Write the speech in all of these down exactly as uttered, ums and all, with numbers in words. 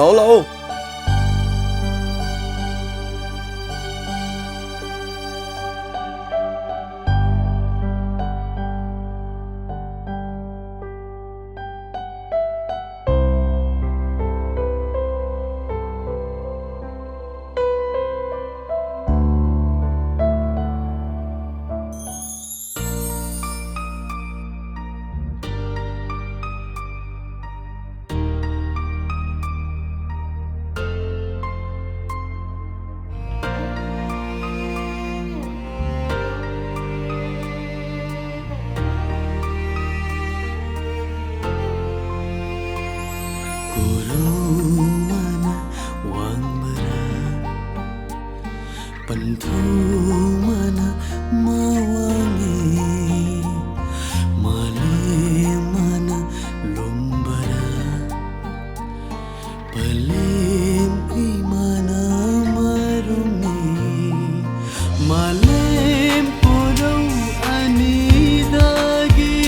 ꯂꯥꯛꯑꯣ, ꯂꯥꯛꯑꯣ꯫ ꯀꯣꯔꯧ ꯃꯥꯅ ꯋꯥꯡꯕꯔꯥ, ꯄꯟꯊꯧ ꯃꯥꯅ ꯃꯥ ꯋꯥꯡꯉꯤ, ꯃꯥꯂꯦꯝ ꯃꯥꯅ ꯂꯨꯝꯕꯔꯥ, ꯄꯂꯦꯝ ꯏꯃꯥꯅ ꯃꯔꯨꯝꯅꯤ꯫ ꯃꯥꯂꯦꯝ ꯄꯣꯔꯧ ꯑꯅꯤꯗꯒꯤ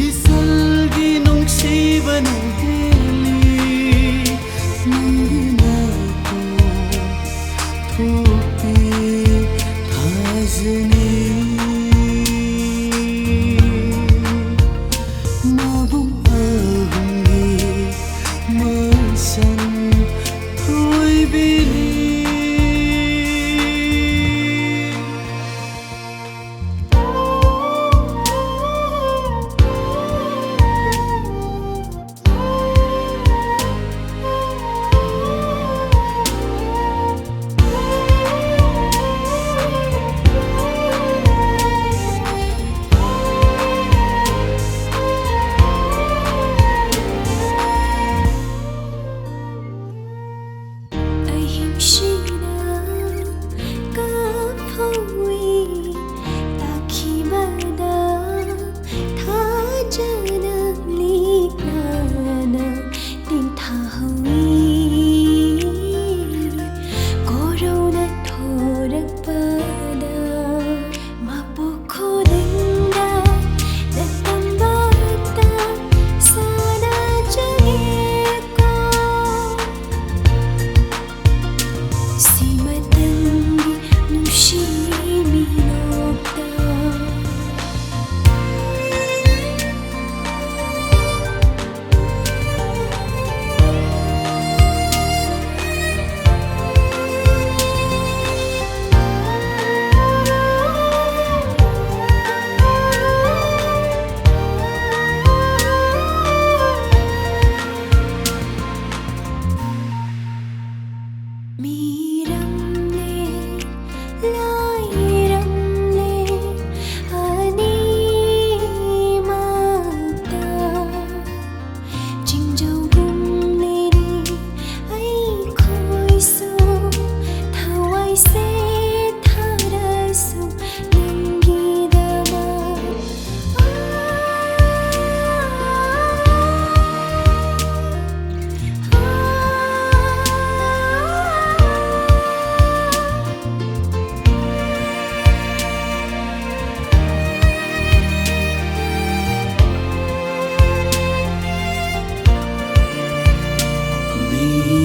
ꯏꯆꯜꯒꯤ ꯅꯨꯡꯁꯤꯕꯅ ꯍꯦꯜꯂꯤ꯫ ꯅꯪꯒꯤ ꯅꯥꯇꯣꯟ ꯊꯣꯛꯄꯤ ꯊꯥꯖꯅꯤ꯫ ꯃꯕꯨꯡ ꯑꯍꯨꯝꯒꯤ ꯃꯁꯝ ꯊꯣꯏꯕꯤꯅꯤ꯫ ꯃꯤꯔꯝꯂꯦꯟ ꯂꯥꯏꯔꯝꯂꯦꯟ ꯑꯅꯤꯃꯛꯇ ꯆꯤꯡꯖꯥꯎꯒꯨꯝꯂꯤꯅꯤ ꯑꯩꯈꯣꯏꯁꯨ, ꯊꯋꯥꯏꯁꯦ ꯊꯥꯔꯁꯨ ꯅꯪꯒꯤꯗꯃꯛ꯫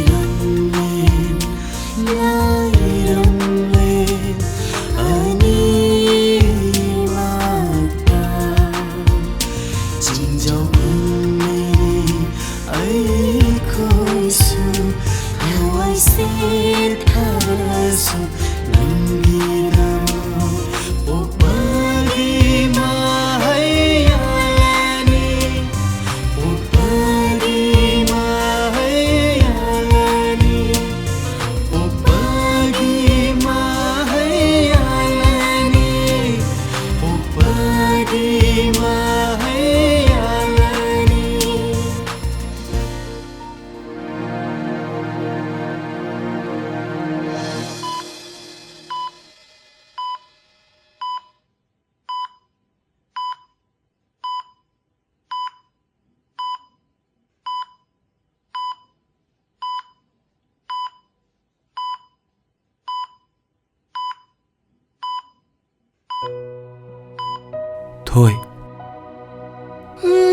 ꯃꯤꯔꯝꯂꯦꯟ ꯂꯥꯏꯔꯝꯂꯦꯟ ꯑꯅꯤꯃꯛꯇ ꯆꯤꯡꯖꯥꯎꯒꯨꯝꯂꯤꯅꯤ ꯑꯩꯈꯣꯏꯁꯨ, ꯊꯋꯥꯏꯁꯦ ꯊꯥꯔꯁꯨ ꯅꯪꯒꯤꯗꯃꯛ꯫ ꯄꯣꯛꯄꯒꯤ ꯃꯍꯩ ꯌꯥꯜꯂꯅꯤ, ꯄꯣꯛꯄꯒꯤ ꯃꯍꯩ ꯌꯥꯜꯂꯅꯤ, ꯄꯣꯛꯄꯒꯤ ꯃꯍꯩ ꯌꯥꯜꯂꯅꯤ, ꯄꯣꯛꯄꯒꯤ ꯃꯍꯩ ꯌꯥꯜꯂꯅꯤ꯫ ꯊꯣꯏ꯫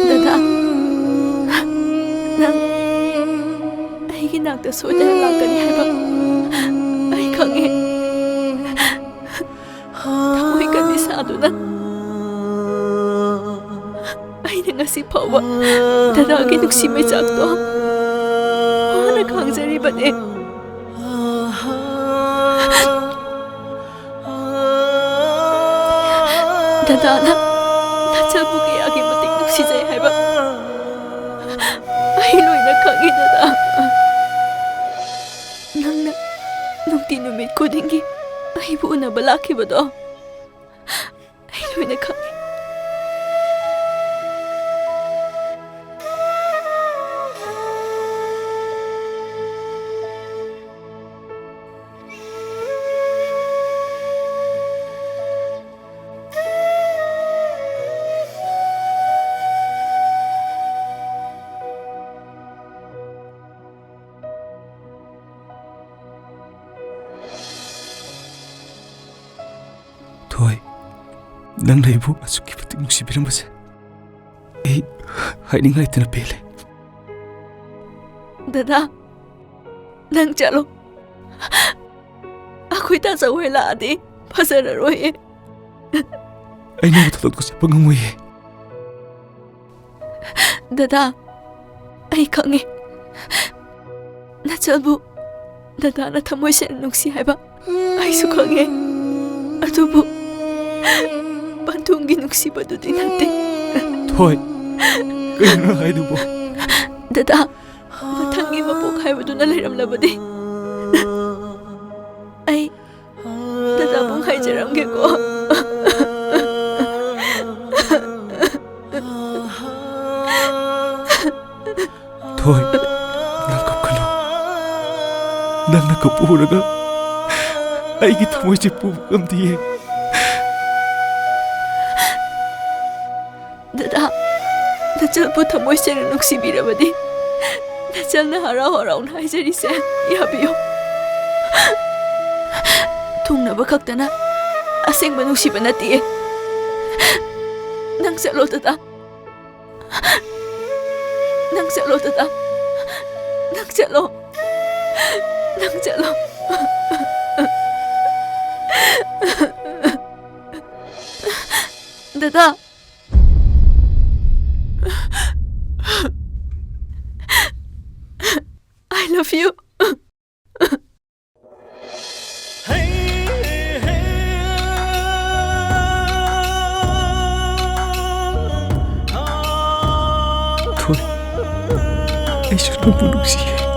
ꯗꯗꯥ, ꯅꯪ ꯑꯩꯒꯤ ꯅꯥꯛꯇ ꯁꯣꯏꯗꯅ ꯂꯥꯛꯀꯅꯤ ꯍꯥꯏꯕ ꯑꯩ ꯈꯪꯉꯦ꯫ ꯊꯃꯣꯏ ꯀꯟꯕꯤ ꯁꯥꯗꯨꯅ ꯑꯩꯅ ꯉꯁꯤ ꯐꯥꯎꯕ ꯗꯗꯥꯒꯤ ꯅꯨꯡꯁꯤ ꯃꯩꯆꯥꯛꯇꯣ ꯋꯥꯅ ꯈꯥꯡꯖꯔꯤꯕꯅꯦ꯫ ꯗꯗꯥꯅ ꯅꯆꯟꯕꯨ ꯀꯌꯥꯒꯤ ꯃꯇꯤꯛ ꯅꯨꯡꯁꯤꯖꯩ ꯍꯥꯏꯕ ꯑꯩ ꯂꯣꯏꯅ ꯈꯪꯉꯤ, ꯗꯗꯥ꯫ ꯅꯪꯅ ꯅꯨꯡꯇꯤ ꯅꯨꯃꯤꯠ ꯈꯨꯗꯤꯡꯒꯤ ꯑꯩꯕꯨ ꯎꯅꯕ ꯂꯥꯛꯈꯤꯕꯗꯣ ꯑꯩ ꯂꯣꯏꯅ ꯈꯪꯉꯤ꯫ ꯊꯣꯏ, ꯅꯪꯅ ꯑꯩꯕꯨ ꯑꯁꯨꯛꯀꯤ ꯃꯇꯤꯛ ꯅꯨꯡꯁꯤꯕꯤꯔꯝꯕꯁꯦ ꯑꯩ ꯍꯥꯏꯅꯤꯡꯉꯥꯏ ꯂꯩꯇꯅ ꯄꯦꯜꯂꯦ꯫ ꯗꯗꯥ, ꯅꯪ ꯆꯠꯂꯣ꯫ ꯑꯩꯈꯣꯏ ꯇꯥꯆꯧ ꯍꯣꯏ ꯂꯥꯛꯑꯗꯤ ꯐꯖꯔꯔꯣꯏꯌꯦ꯫ ꯑꯩ ꯅꯪꯕꯨ ꯊꯥꯗꯣꯛꯇꯨꯅ ꯆꯠꯄ ꯉꯝꯃꯣꯏꯌꯦ꯫ ꯗꯗꯥ, ꯑꯩ ꯈꯪꯉꯦ꯫ ꯅꯆꯜꯕꯨ ꯗꯗꯥꯅ ꯊꯃꯣꯏ ꯁꯦꯡꯅ ꯅꯨꯡꯁꯤ ꯍꯥꯏꯕ ꯑꯩꯁꯨ ꯈꯪꯉꯦ꯫ ꯑꯗꯨꯕꯨ ꯄꯟꯊꯨꯡꯒꯤ ꯅꯨꯡꯁꯤꯕꯗꯨꯗꯤ ꯅꯠꯇꯦ꯫ ꯊꯣꯏ, ꯀꯩꯅꯣ ꯅꯪ ꯍꯥꯏꯗꯨꯕꯣ? ꯗꯗꯥ, ꯃꯊꯪꯒꯤ ꯃꯄꯣꯛ ꯍꯥꯏꯕꯗꯨꯅ ꯂꯩꯔꯝꯂꯕꯗꯤ ꯑꯩ ꯗꯗꯥꯕꯨ ꯉꯥꯏꯖꯔꯝꯒꯦꯀꯣ꯫ ꯊꯣꯏ, ꯅꯪ ꯀꯞꯀꯅꯨ꯫ ꯅꯪꯅ ꯀꯞꯄ ꯎꯔꯒ ꯑꯩꯒꯤ ꯊꯃꯣꯏꯁꯦ ꯄꯨꯕ ꯉꯝꯗꯤꯌꯦ꯫ ꯗꯗꯥ, ꯅꯆꯜꯕꯨ ꯊꯃꯣꯏ ꯁꯦꯡꯅ ꯅꯨꯡꯁꯤꯕꯤꯔꯕꯗꯤ ꯅꯆꯜꯅ ꯍꯔꯥꯎ ꯍꯔꯥꯎꯅ ꯍꯥꯏꯖꯔꯤꯁꯦ ꯌꯥꯕꯤꯌꯨ꯫ ꯊꯨꯡꯅꯕ ꯈꯛꯇꯅ ꯑꯁꯦꯡꯕ ꯅꯨꯡꯁꯤꯕ ꯅꯠꯇꯤꯌꯦ꯫ ꯅꯪ ꯆꯠꯂꯣ ꯗꯗꯥ꯫ ꯅꯪ ꯆꯠꯂꯣ ꯗꯗꯥ꯫ ꯅꯪ ꯆꯠꯂꯣ꯫ ꯅꯪ ꯆꯠꯂꯣ꯫ ꯗꯗꯥ꯫ I love you. ꯊꯣꯏ, ꯑꯩꯁꯨ ꯅꯪꯕꯨ ꯅꯨꯡꯁꯤꯌꯦ꯫